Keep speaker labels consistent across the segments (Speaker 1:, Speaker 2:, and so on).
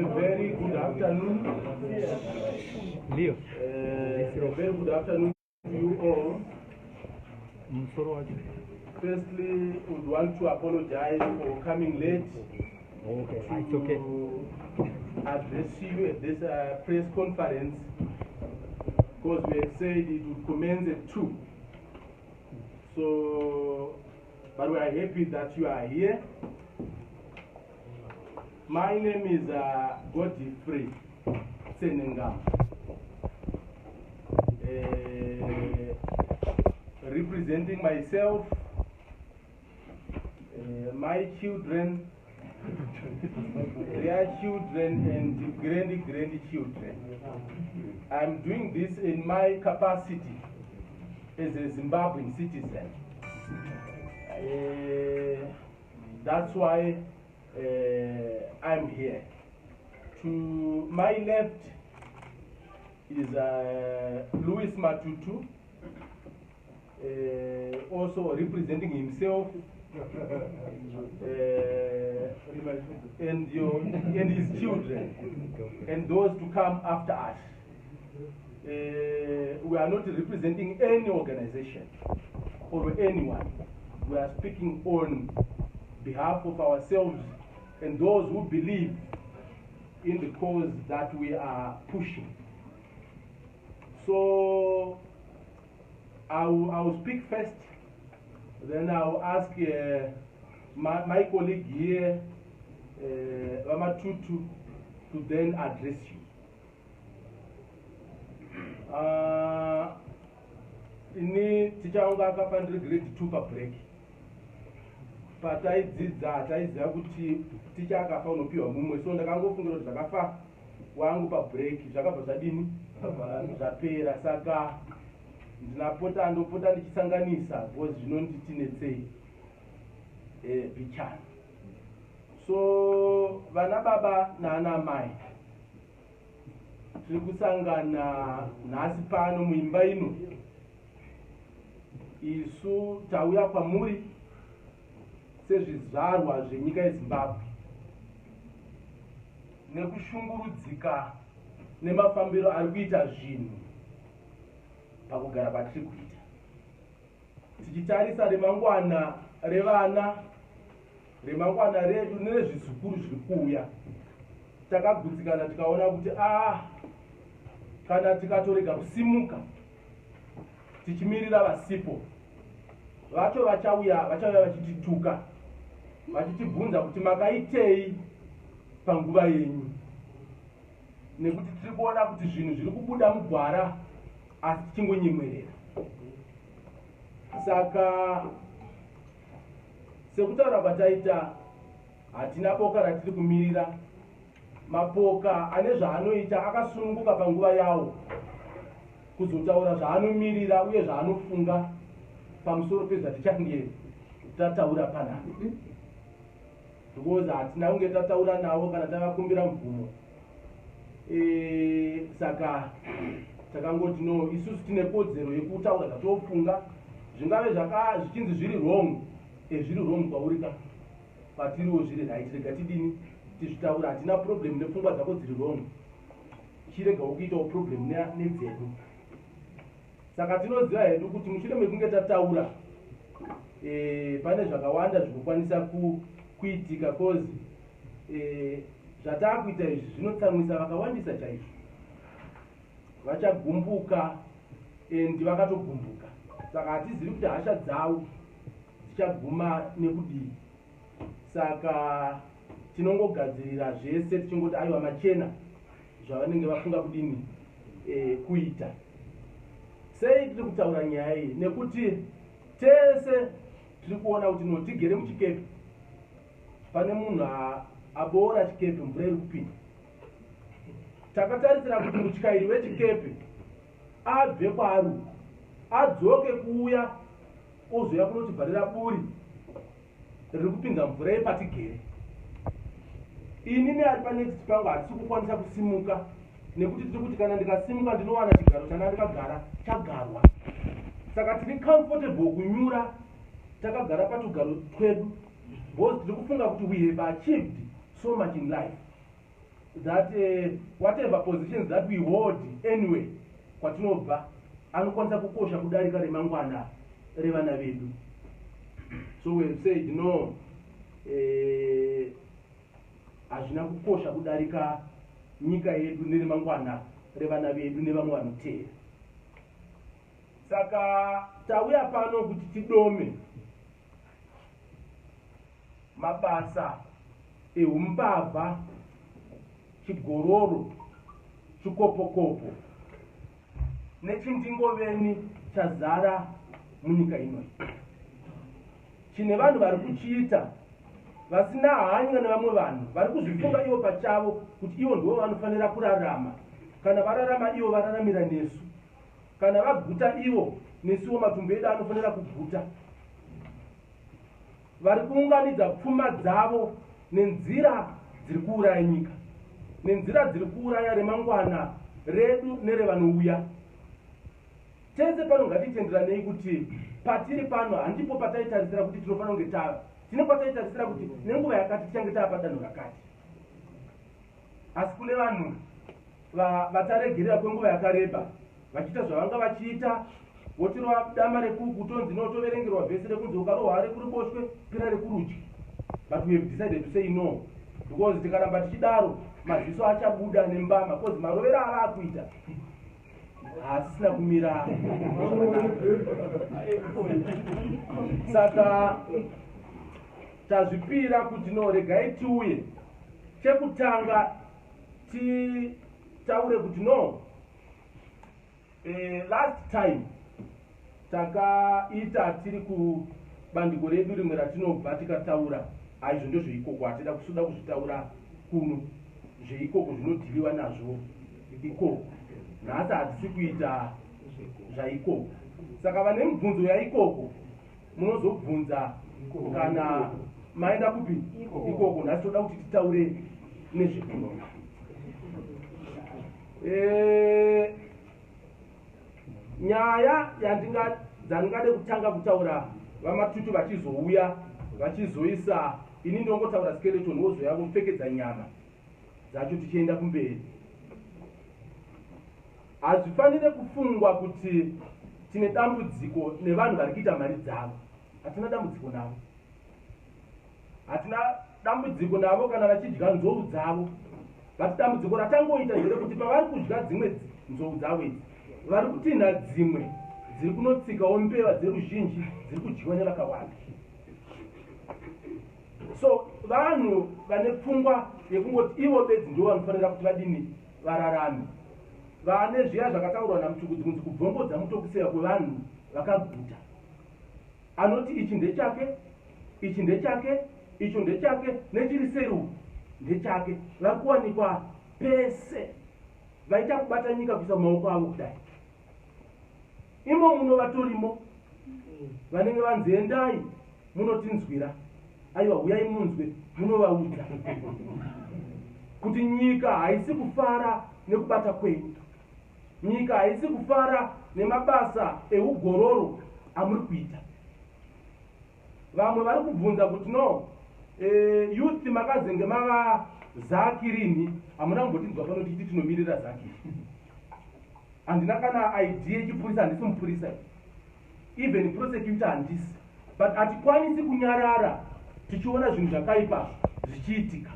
Speaker 1: A very good afternoon.
Speaker 2: Leo.
Speaker 1: A very good afternoon to you all.
Speaker 2: Musoro wacho.
Speaker 1: Firstly, would want to apologize for coming late
Speaker 2: Okay, it's okay.
Speaker 1: to address you at this press conference because we had said it would commence at 2. So, but we are happy that you are here. My name is Godfrey Tsenengamu, representing myself, my children, their children, and grand grandchildren. I'm doing this in my capacity as a Zimbabwean citizen. That's why I'm here. To my left is Louis Matutu, also representing himself and his children and those to come after us. We are not representing any organization or anyone. We are speaking on behalf of ourselves and those who believe in the cause that we are pushing. So I will speak first, then I will ask my colleague here, VaMatutu, to then address you. Ini ticha wangu akafa ndiri grade 2 pabreak. Pataidzidza hataiziva kuti ticha akafa unopiwa mumwe, so ndakangofungira kuti zvakafa wangu pabreak zvakabva zvadini, zvapera. Saka ndinapota ndopota ndichisanganisa because zvinonditinetsei bichana. So vana baba naana mai, tiri kusangana nhasi pano muimba ino. Isu tauya kwamuri sezvizvarwa zvenyika yeZimbabwe nekushungurudzika nemafambiro ari kuita zvinhu pakugara kwatiri kuita, tichitarisa remangwana revana, remangwana redu nerezvizukuru zviri kuuya. Takagutsikana tikaona kuti a ah, kana tikatorega kusimuka tichimirira vasipo vacho vachauya, vachauya vachitituka, vachitibvunza kuti makaitei panguva yenyu, nekuti tiri kuona kuti zvinhu zviri kubuda mugwara asi tichingonyemwerera. Saka sekutaura kwataita, hatina boka ratiri kumirira. Mapoka ane zvaanoita akasununguka panguva yawo kuzotaura zvaanomirira uye zvaanofunga pamusoro pezvatichange tataura panapa, because hatina kunge tataura navo kana tavakumbira mvumo. Saka takangoti no, isusu tine kodzero yekutaura zvatofunga, zvingave zvichinzi zviri wrong, zviri wrong kwauri ka, kwatiriwo zviri right. Rega tidini, tizvitaura. Hatina problem nepfungwa dzako dziri wrong, chiregawo kuitawo problem nedzedu. Saka tinoziva hedu kuti mushure mekunge tataura pane zvakawanda zvinokwanisa kuitika, cause zvataakuita izvi zvinotsamwisa vakawandisa chaizvo. Vachagumbuka and vakatogumbuka, saka hatizivi kuti hasha dzavo dzichaguma nekudii. Saka tinongogadzirira zvese tichingoti aiwa, machena zvavanenge vafunga kudini kuita. Sei tiri kutaura nyaya iyi? Nekuti tese tiri kuona kuti no, tigere muchikepe, pane munhu aboora chikepe, mvura iri kupinda. Takatarisira kuti mutyairi wechikepe abve kwaari uku adzoke kuuya ozoya kunotivharira buri riri kupinza mvura yepatigere. Ini neari panext pangu hatisi kukwanisa kusimuka, nekuti tiri kuti kana ndikasimuka ndinowana chigaro changa ndakagara chagarwa. Saka tiri comfortable kunyura takagara patugaro twedu, because tiri kufunga kuti we have achieved so much in life. That whatever positions that we hold anyway kwatinobva anokwanisa kukosha kudarika remangwana revana vedu. So we have said no, hazvina kukosha kudarika nyika yedu neremangwana revana vedu nevamwe vanoteera. Saka tauya pano kuti tidome mabasa eumbavha, chigororo, chikopokopo nechindingoveni chazara munyika inoyi, chine vanhu vari kuchiita vasina hanya nevamwe vanhu, vari kuzvifunga ivo pachavo kuti ivo ndivo vanofanira kurarama. Kana vararama ivo, vararamira nesu. Kana vaguta ivo, nesuwo matumbu edu anofanira kuguta. Vari kuunganidza pfuma dzavo nenzira dziri kuuraya nyika, nenzira dziri kuuraya remangwana redu nerevanouya. Tese pano ngatitenderanei kuti patiri pano handipo pataitarisira kuti tinofanira kunge tava. Tine kwataitarisira kuti nenguva yakati tichange tava padanho rakati, asi kune vanhu vataregerera kwenguva yakareba vachiita zvavanga vachiita, votirova dama rekuku, tonzi notoverengerwa vhesi rekunzi ukarohwa rekuruboshwe, pira rekurudyi. But we have decided to say no, because tikaramba tichidaro maziso achabuda nembama, because marovero ava akuita haasisina kumira. Saka tazvipira kuti no, regai tiuye. Chekutanga titaure kuti no, last time takaita tiri kubandiko redu rimwe ratinobva, tikataura aizvo ndozveikoko, hatida kusuda kuzvitaura kuno. Zveikoko zvinodhiliwa nazvo ikoko. Nhasi hatisi kuita zvaikoko, saka vane mibvunzo yaikoko munozobvunza kana maenda kupi ikoko. Nhasi toda kuti titaure nezvekuno. Nyaya dzandingade kutanga kutaura, vaMatutu vachizouya vachizoisa, ini ndongotaura skeleton, wozoya kupfekedza nyama dzacho tichienda kumberi. Hazvifanire kufungwa kuti tine dambudziko nevanhu vari kuita mari dzavo. Hatina dambudziko navo, hatina dambudziko navo kana vachidya nzou dzavo, but dambudziko ratangoita nderekuti pavari kudya dzimwe nzou dzavo idzi, vari kutinha dzimwe dziri kunotsikawo mbeva dzeruzhinji dziri kudyiwa nevakawanda. So vanhu vane pfungwa yekungoti ivo bedzi ndo vanofanira kuti vadini, vararame, vane zviya zvakataurwa naMutukudzi kunzi kubvongodza mutokuseya kwevanhu vakaguta, anoti ichi ndechake, ichi ndechake, icho ndechake, nechiri seri ndechake. Vari kuwanikwa pese, vaita kubata nyika kuisa mumaoko avo kudai. Imo muno vatorimo vanenge vanzi endai munotinzwira, aiwa, huyai munzwe, munovaudza kuti nyika haisi kufara nekubata kwenyu, nyika haisi kufara nemabasa eugororo amuri kuita. Vamwe vari kubvunza kuti no, youth makazenge mava ZACC rini? Hamuna kumbotinzwa pano tichiti tinomirira ZACC. Handina kana ID yechipurisa, handisi mupurisa, even prosecutor handisi, but hatikwanisi kunyarara tichiona zvinhu zvakaipa zvichiitika.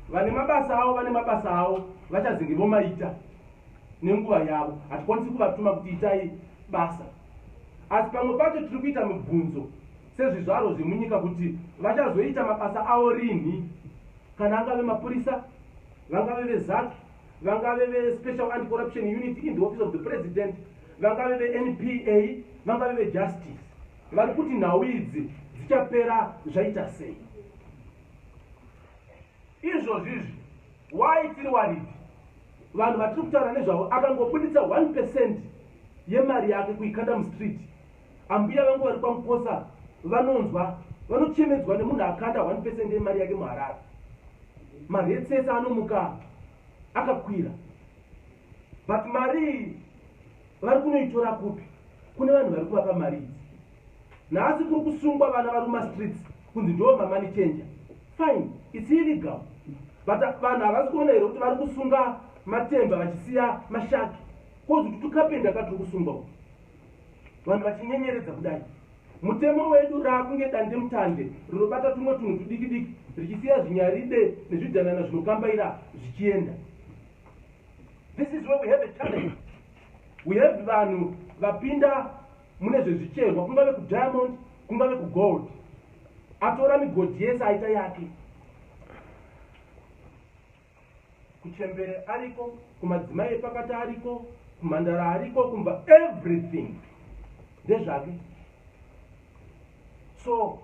Speaker 1: Vane mabasa avo, vane mabasa avo, vachazenge vomaita nenguva yavo. Hatikwanisi kuvatuma kuti itai basa, asi pamwe pacho tiri kuita mibvunzo sezvizvarwa zvemunyika kuti vachazoita mabasa avo rinhi, kana angave mapurisa, vangave veZACC, vangave vespecial anti-corruption unit in the Office of the President, vangave veNPA, vangave vejustice, vari kuti nhau idzi dzichapera zvaita sei? Izvozvizvi why tiri worried? Vanhu vatiri kutaura nezvavo, akangobuditsa 1% yemari yake kuikanda mustreet, ambuya vangu vari kwaMukosa vanonzwa, vanochemedzwa nemunhu akanda 1% yemari yake muHarare. Marates ese anomuka akakwira, but mari iyi vari kunoitora kupi? Kune vanhu vari kuvapa mari idzi. Nhasi kuri kusungwa vana vari mumastreets kunzi ndo mamoney changer. Fine, it's illegal. But vanhu havasi kuona here kuti vari kusunga matemba vachisiya masharks? Kozi kuti tukapenda katiri kusunga uku, vanhu vachinyenyeredza kudai. Mutemo wedu raakunge dande mutande rinobata tumwe tunhu tudiki diki, richisiya zvinyaride nezvidhanana zvinokambaira zvichienda. This is where we have a challenge. We have vanhu vapinda mune zvezvicherwa, kungave kudiamond, kungave kugold, atora migodhi yese, aita yake. Kuchembere ariko, kumadzimai epakati ariko, kumhandara ariko, kumba, everything ndezvake. So